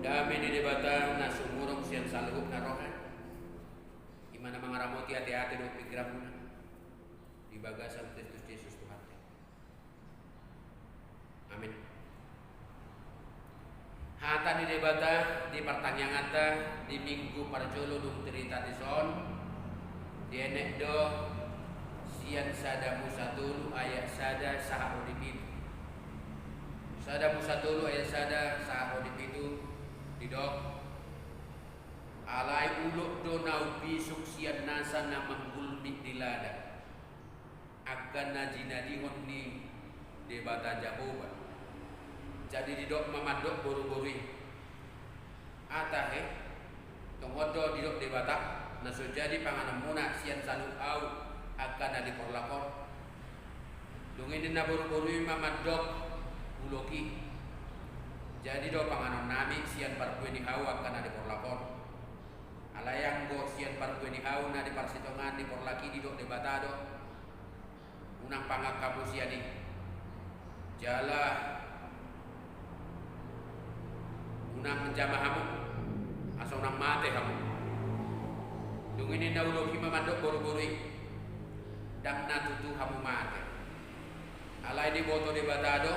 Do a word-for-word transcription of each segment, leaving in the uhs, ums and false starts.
Dame ni Debata na sumurung sian saluhutna roha, i ma na mangaramoti ateate dohot pingkiranmuna di bagasan Kristus Jesus Tuhanta. Amin. Hata ni Debata di partangianganta di Minggu parjolo dung Trinitatis on, dienet do sian Sada Musa tolu ayat sada sahat ro di pitu. Sada Musa tolu ayat sada sahat ro di pitu, didok: Alai ulok do na umbisuk sian nasa na manggulmit di lada, angka na jinadihon ni Debata Jahowa. Jadi didok ma mandok boruboru i: Aha tahe, tongon do didok Debata, na so jadi panganonmuna sian saluhut ahu angka na di porlak on? Dung i ninna boruboru i ma mandok: Ulok i. Jadi do panganonnami sian parbue ni hau angka na di porlak on. Alai anggo sian parbue ni hau na di parsitongaan ni porlak i, didok Debata do: Unang pangan hamu sian i, jala unang manjama hamu, asa unang mate hamu. Dung i ninna ulok i ma mandok boruboru i: Ndang na tutu hamu mate. Alai diboto Debata do,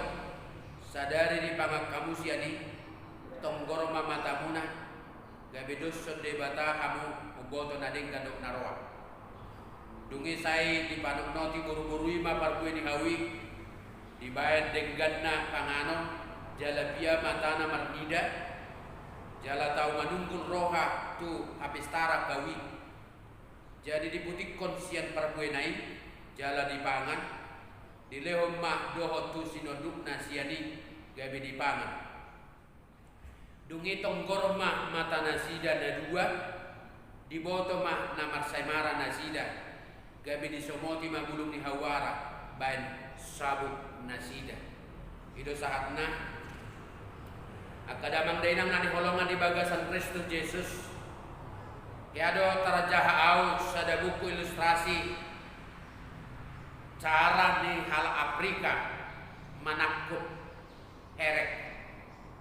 sadari dipangan hamu sian i, tonggor ma matamuna, gabe doshon Debata hamu, mamboto na denggan dohot na roa. Dung i sai dipanotnoti boruboru i ma parbue ni hau i, dibaen dengganna panganon, jala pia matana marnida, jala tau manunggul roha tu hapistaran hau i. Jadi diputikkon sian parbuena i, jala dipangan, dilehon ma dohot tu sinondukna sian i, gabe dipangan. Dung i tonggor ma matanasida na dua, diboto ma na marsaemara nasida, gabe disomoti ma bulung ni hauara baen sabuknasida. I do sahatna, angka damang dainang na hinaholongan di bagasan Kristus Jesus. Ia do tarjaha ahu sada buku ilustrasi cara ni halak Afrika manangkup herek.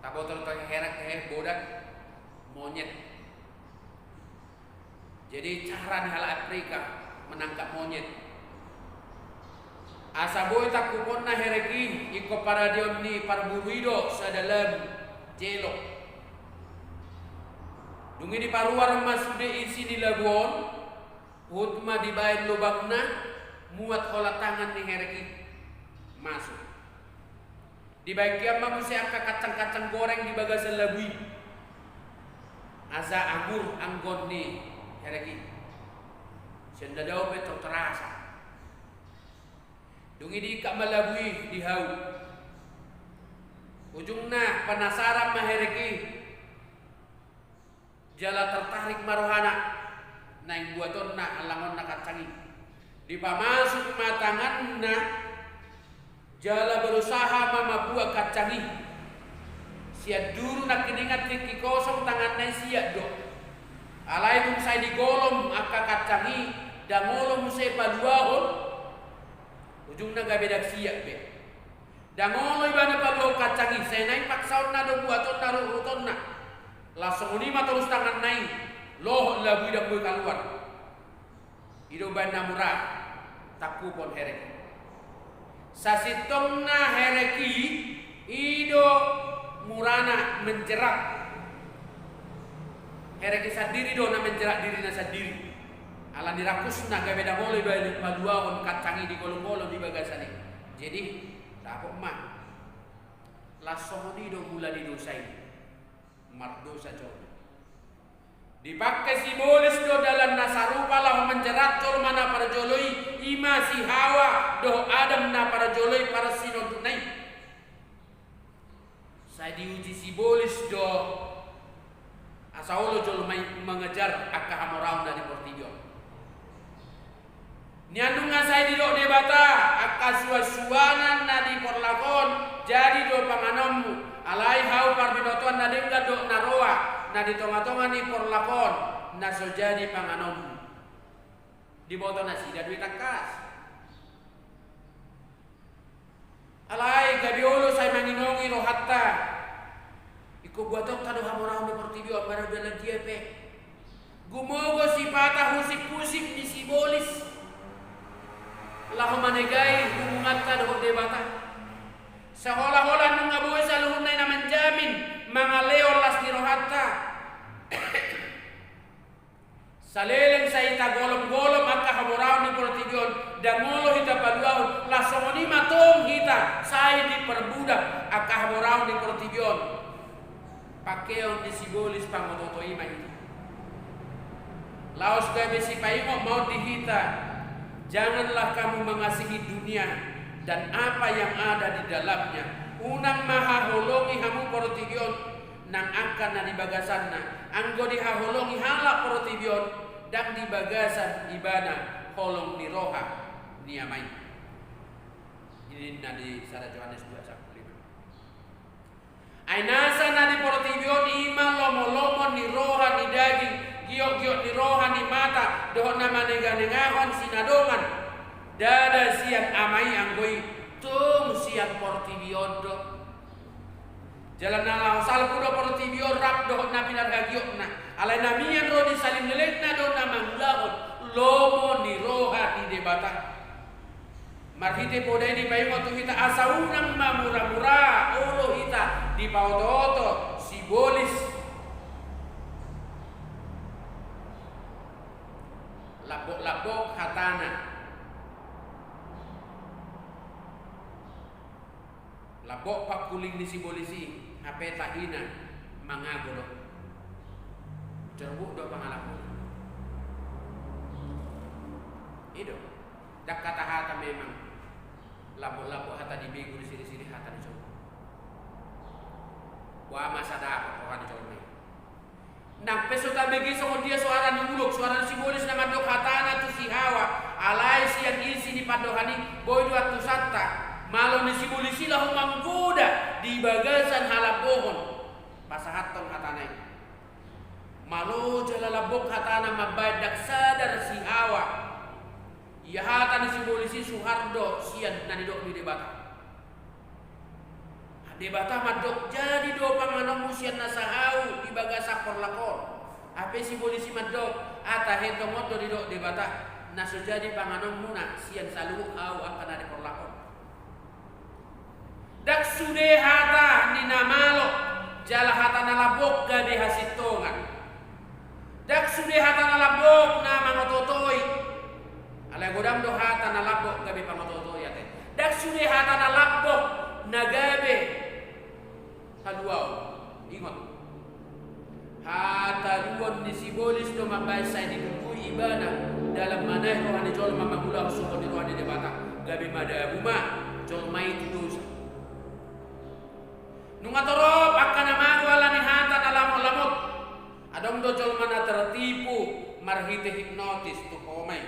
Taboto do herek, eh, bodat, monyet. Jadi cara ni halak Afrika menangkap monyet. Asa boi tangkuponna herek i, ingkon paradeon ni parburu i do sada labu jelok. Dung i diparuar ma sude isi ni labu on, huhut ma dibaen lobangna, muat holan tangan ni herek i masuk. Dibaen hian ma muse angka kacang-kacang goreng di bagasan labu i. Asa anggur anggo ni herek i. Sian na dao pe tor tarasa. Dung i diikat ma labu i di hau. Ujungna penasaran ma herek i. Jala tertarik ma rohana naeng buatonna allangonna kacang i. Dipamasuk ma tanganna, jala berusaha ma mambuat kacang i. Sian duru nangkiningan tingki kosong tanganna i siat do. Alai dung sai digolom angka kacang i, ndang olo muse paluahon, ujungna gabe ndang siat be. Ndang olo ibana paluahon kacang i, sai naeng paksaonna do buatonna, ruhutonna. Laos songon i ma torus tanganna i, lohot labu i ndang boi kaluar. I do umbahen na mura tangkupon herek i. Sasintongna herek i, i do murana menjerat. Herek i sandiri do na menjerat dirina sandiri. Ala ni rakusna gabe ndang olo ibana paluahon kacang i, digolom-golom di bagasan i. Jadi, dapot ma. Laos songon i do mula ni dosa i. Mardosa jolma. Dipangke sibolis do dalan na sarupa laho menjerat jolma na parjolo i, i ma si Hawa dohot Adam na parjolo i parsinondukna i. Sai diuji sibolis do asa olo jolma i mengejar angka hamoraon na di portibi on. Nian nunga sai didok Debata, angka suansuanan na di porlak on jadi do panganonmu, alai hau parbinotoan na denggan dohot na roa na di tongatonga ni porlak on na so jadi panganonmu. Diboto nasida do i tangkas. Alai gabe olo sai manginongi rohanta. Ingkon Buatonta do hamoraon di portibi on, mardalan dia pe. Gumogo sipata husip-husip ni sibolis laho manegai hubunganta dohot Debata. Seolah-olah nunga boi saluhutna i na manjamin mangalehon las ni rohanta. Saleleng sai tagolom-golom angka hamoraon di portibi on, ndang olo hita paluahon, las songon i ma tong hita sai diperbudak angka hamoraon di portibi on. Pakeon ni sibolis pangoto-oto i ma hita. Laos gabe sipaingot ma on di hita, janganlah kamu mengasihi dunia dan apa yang ada di dalamnya. Unang ma haholongi hamu portibi on nang angka na di bagasanna. Anggo dihaholongi halak portibi on, ndang di bagasan ibana holong ni roha ni Ama i. Ninna di sada Johannes dua sampulu lima. Ai nasa na di portibi on i ma lomo-lomo ni roha ni daging, giot-giot ni roha ni mata, dohot na manenga-nengahon sinadongan. Ndada sian Ama i anggo i, tung sian portibi on do. Jala na laho salpu do portibi on rap dohot na pinarhagiotna. Alai na mian ro di salelengna do na mangulahon lomo ni roha ni Debata. Marhite poda i dipaingot tu hita asa unang ma mura-mura olo hita dipaoto-oto sibolis. Lambok-lambok hatana. Lambok pangkuling ni sibolis i, hape tahina mangago do. Jorbut do pangalahona. I do. Ndang hata-hata memang. Lambok-lambok hata di begu, disirih-sirih hata di jolo. Boha ma sada roha ni jolma i. Nang pe so tabege songon dia soara ni ulok, soara ni sibolis na mandok hatana tu si Hawa, alai sian isi ni pandohan i, boi do antusanta, malo ni sibolis i laho manggoda di bagasan halambohon. Pasahathon hatana i. Malo jala lambok hatana mambahen ndang sadar si Hawa. Ia hata ni sibolis i suhar do sian na nidok ni Debata. Debata mandok, jadi do panganonmu sian nasa hau di bagasan porlak on. Hape sibolis i mandok, tahe tongon do didok Debata, na so jadi panganonmuna sian saluhut hau angka na di porlak on. Ndang sude hata ni na malo, jala hata na lambok gabe hasintongan. Ndang sude hata na lambok na mangoto-otoi. Alai godang do hata na lambok gabe pangoto-otoi ate. Ndang sude hata na lambok na gabe haluaon. Ingot. Hataluon ni sibolis do mambahen sai dibumbui ibana dalam manaek roha ni jolma mangulahon songon ni roha ni Debata, gabe madabu ma jolma i tu dosa. Nunga torop angka na mago ala ni hata na lamot-lamot. Adong do jolma na tertipu marhite hipnotis tu homa i.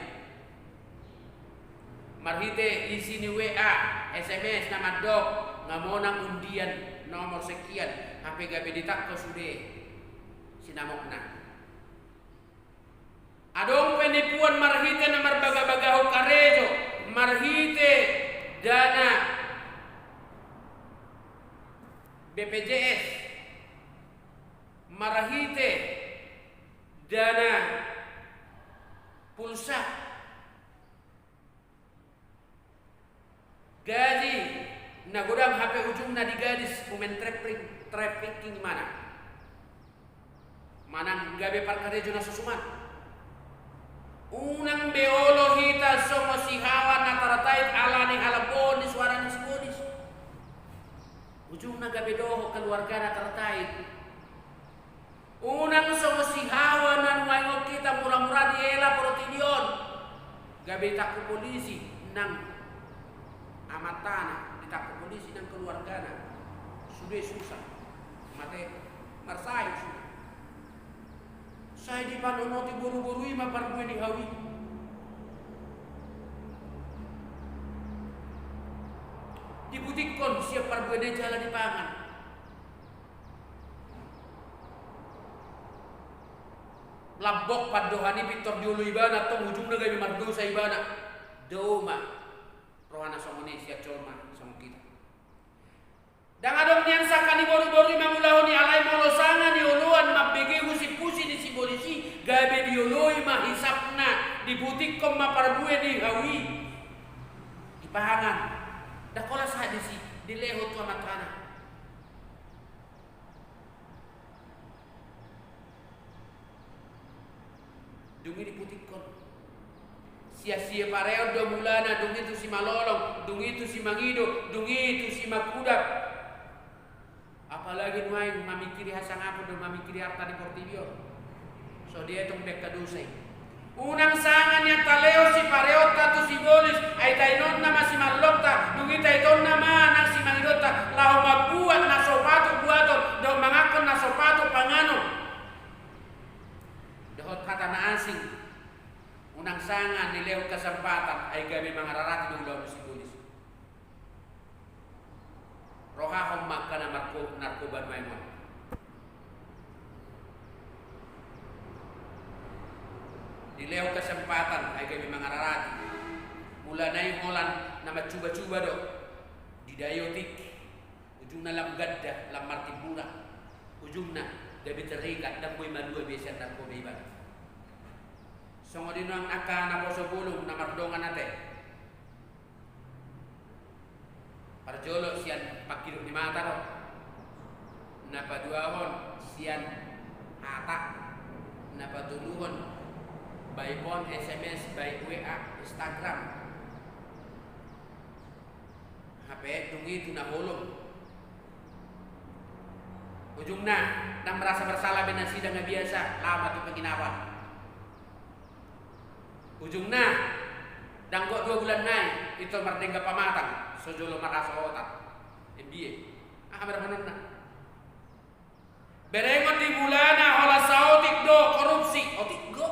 Marhite isi ni W A, S M S na mandok, nga monang undian nomor sekian, hape gabe ditangko sude sinamotna. Adong penipuan marhite na marbagabagahon karejo, marhite dana B P J S, marhite dana pulsa. Gaji na godang hape ujungna di gadis, human trafficking, trafficking manang. Manang gabe parkarejo na so suman. Unang be olo hita songon si Hawa na tartait ala ni halambohon ni soara ni sibolis. Ujungna gabe dohot keluargana tartait. Unang songon si Hawa na nuaeng on hita mura-mura diela portibi on. Gabe ditangkup polisi nang amantana, ditangkup polisi nang keluargana. Sude susah. Mate. Marsahit sude. Sai dipanonoti boru-boru i ma parbue ni hau i. Diputikkon sian parbuena i jala dipangan. Lambok pandohan i pintor diolo ibana, tong ujungna gabe mardosa ibana. Dao ma roha na songon i sian jolma songon hita. Ndang adong nian sangka ni boru-boru i mangulahon i, alai molo Diputikkon ma parbue ni hau i, dipangan. Ndang holan sahat disi, dilehon tu amantana. Dung i diputikkon. Sian sipareon do mulana, dung i tu simalolong, dung i tu simangido, dung i tu simangkudap. Apalagi nuaeng mamingkiri hasangapon do mamingkiri arta ni portibi on. So dietong be angka dosa i. Unang sanga nian talehon sipareonta tu sibolis, ai tainonna ma simallongta, dung i taitonna ma nang simangidonta, laho mambuat na so patut buaton, dohot manganhon na so patut panganon. Dohot hata na asing, unang sanga nilehon kesempatan, ai gabe mangararati do ulaon ni sibolis. Rohahon ma angka na marko-, narkoba nuaeng on. Dilehon kesempatan, ai gabe mangararati. Mulana i holan na mancuba-cuba do. Didai otik. Ujungna lam ganda, lam martimburan. Ujungna gabe terikat, ndang boi malua be sian narkoba ibana. Songon i nuaeng angka naposo bulung na mardongan ate. Parjolo sian pangkidop ni mata do. Na paduahon sian hata. Na patoluhon by phone, S M S, by W A, Instagram. Hape dung i tu na holom. Ujungna, ndang merasa bersalah be nasida, nga biasa, laho ma tu penginapan. Ujungna, ndang gok dua bulan nai, pintor mardenggan pamatang, so jolo marhasohotan. Embie, aha ma dohononna? Berengon di mulana holan saotik do korupsi, otik do.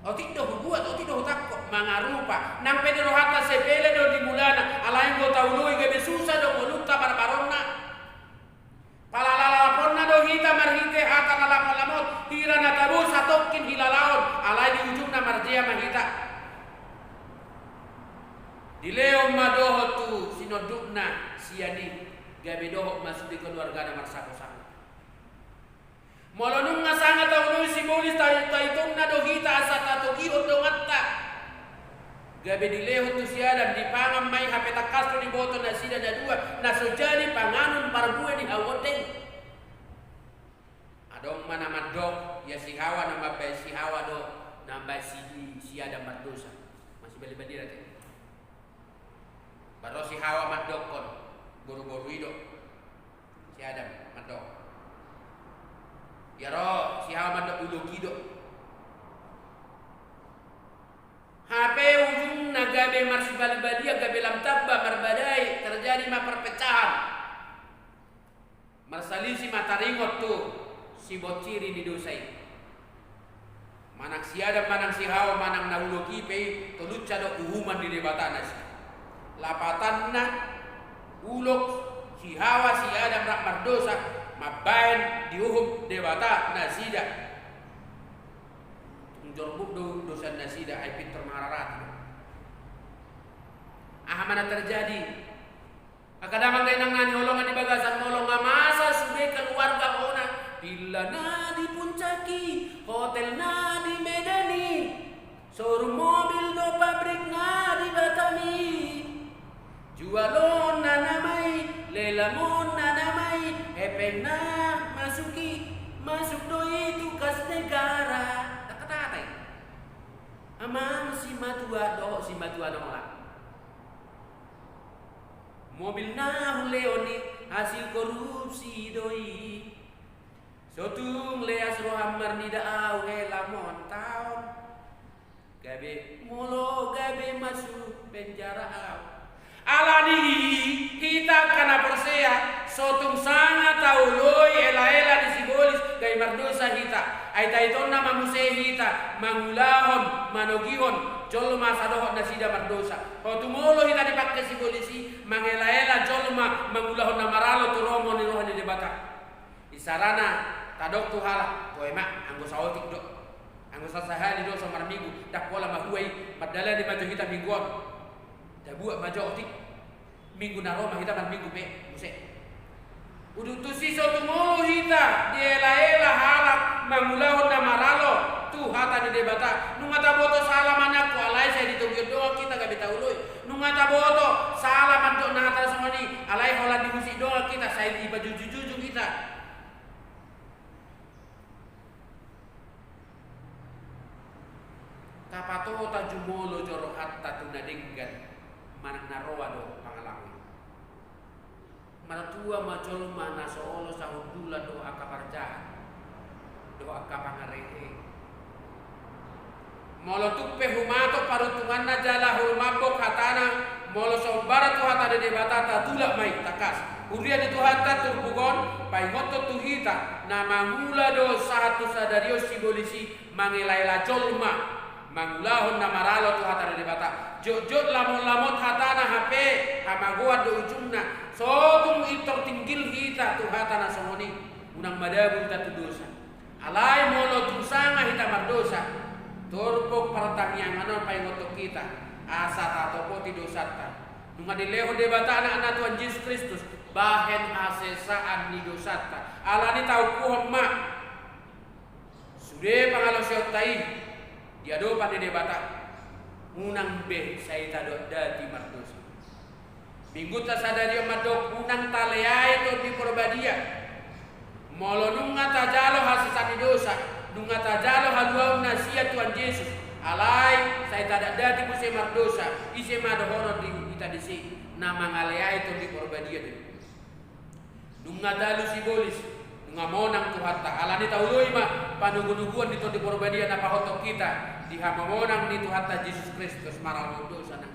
Otik do hubuat, otik do hutangkok, mangarupa. Nang pe di rohanta sepele do di mulana, alai anggo tauloi gabe susa do ngolunta marbaronna. Pala lalaponna do hita marhite hata na lamot-lamot, hira na tabo satongkin hilalaon, alai di ujungna marjea ma hita. Dilehon ma dohot tu sinondukna sian i, gabe dohot ma sude keluargana marsapo-sapo. Molo nunga sanga tauloi sibolis, ta-, taitonna do hita asa tatogihon donganta. Gabe dilehon tu si Adam, dipangan ma i, hape tangkas do diboto nasida na dua, na so jadi panganon parbue ni hau ondeng. Adong ma na mandok, ia si Hawa na mambaen si Hawa do, na mambaen si, si Adam mardosa. Masibali-bali ra te. Baru si Hawa mandokkon, boru-boru i do. Si Adam mandok. Ia ro si Hawa mandok, ulok i do. Hape ujungna gabe marsibali-balian, gabe lam tamba marbadai, terjadi ma perpecahan. Marsalisi ma taringot tu sibonciri ni dosa i. Manang si Adam, manang si Hawa, manang na ulok i pe i, tolunsa do uhuman ni Debata nasida. Lapatanna, ulok si Hawa, si Adam rap mardosa, mambaen diuhum Debata nasida. Tung jorbut do dosa nasida, ai pintor mangararati do. Aha ma na terjadi? Angka damang dainang na hinaholongan di bagasan holong, nga masa sude keluarga hona, villa na di puncak i, hotel na di Medan i, showroom mobil dohot pabrik na di Batam i. Jualonna nama i, lelanonna nama i, hepengna masuk i, masuk do i tu kas negara. Takatata i. Amang simatua dohot simatua na holan. Mobil na hulehon i hasil korupsi do i. So tung leas roham marnida ahu hela montaon. Gabe molo gabe masuk penjara ahu. Alani i hita angka na porsea, so tung sanga taoloi elaela ni sibolis, gabe mardosa hita. Ai taitonna ma muse hita mangulahon, manogihon jolma sadohot nasida mardosa. Ho tung olo hita dipangke sibolis i mangelaela jolma mangulahon na maralo tu lomo ni roha ni Debata. Isarana tadok tu halak, toe ma, anggo saotik do, anggo sasahali do so marminggu, ndang pola mahua i, mardalani ma jo hita minggu on. Tabuat ma jo otik. Minggu na ro ma hita marminggu pe muse. Udut tusi so tung olo hita dielaela halak mangulahon na maralo. Tu hata ni Debata, nunga taboto sala manangko, alai sai ditogihon dongan hita gabe taoloi. Nunga taboto sala mandok na hata songon i, alai holan dihusip dongan hita, sai dipajujung-jujung hita. Tapatota jumolo jo rohanta tu na denggan manang na roa do pangalangui. Martua ma jolma na so olo sahundulan dohot angka parjahat, dohot angka pangarehe. Molo tung pe humatok paruntunganna jala humambok hatana, molo so umbarat tu hata ni Debata, tatulak ma i tangkas. Huria ni Tuhanta, turpuk on paingothon tu hita na mangula do sahat tu sadari on sibolis i mangela-ela jolma, mangulahon na maralo tu hata ni Debata. Jotjot lamotlamot hatana hape hamagoan do ujungna. So tung pintor tinggil hita tu hata na songon i, unang madabu hita tu dosa. Alai molo tung sanga hita mardosa, turpuk partangiangan on paingothon hita asa tatopoti dosanta. Nunga dilehon Debata Anakna Tuhan Jesus Kristus bahen hasesaan ni dosanta. Alani i taukuhon ma sude pangalaosionta i di adopan ni Debata, unang be sai tadatdati mardosa. Minggunta sadari on mandok unang taleai Tondi Porbadia. Molo nunga tajalo hasesaan ni dosa, nunga tajalo haluaon na sian Tuhan Jesus, alai sai tadatdati muse mardosa, ise ma dohonon di hita disi? Na mangaleai Tondi Porbadia do i. Nunga talu sibolis, nunga monang Tuhanta. Alani i taoloi ma panogunoguon ni Tondi Porbadia na pahothon hita di hamamonangan ni Tuhanta Jesus Kristus maralo dosa nang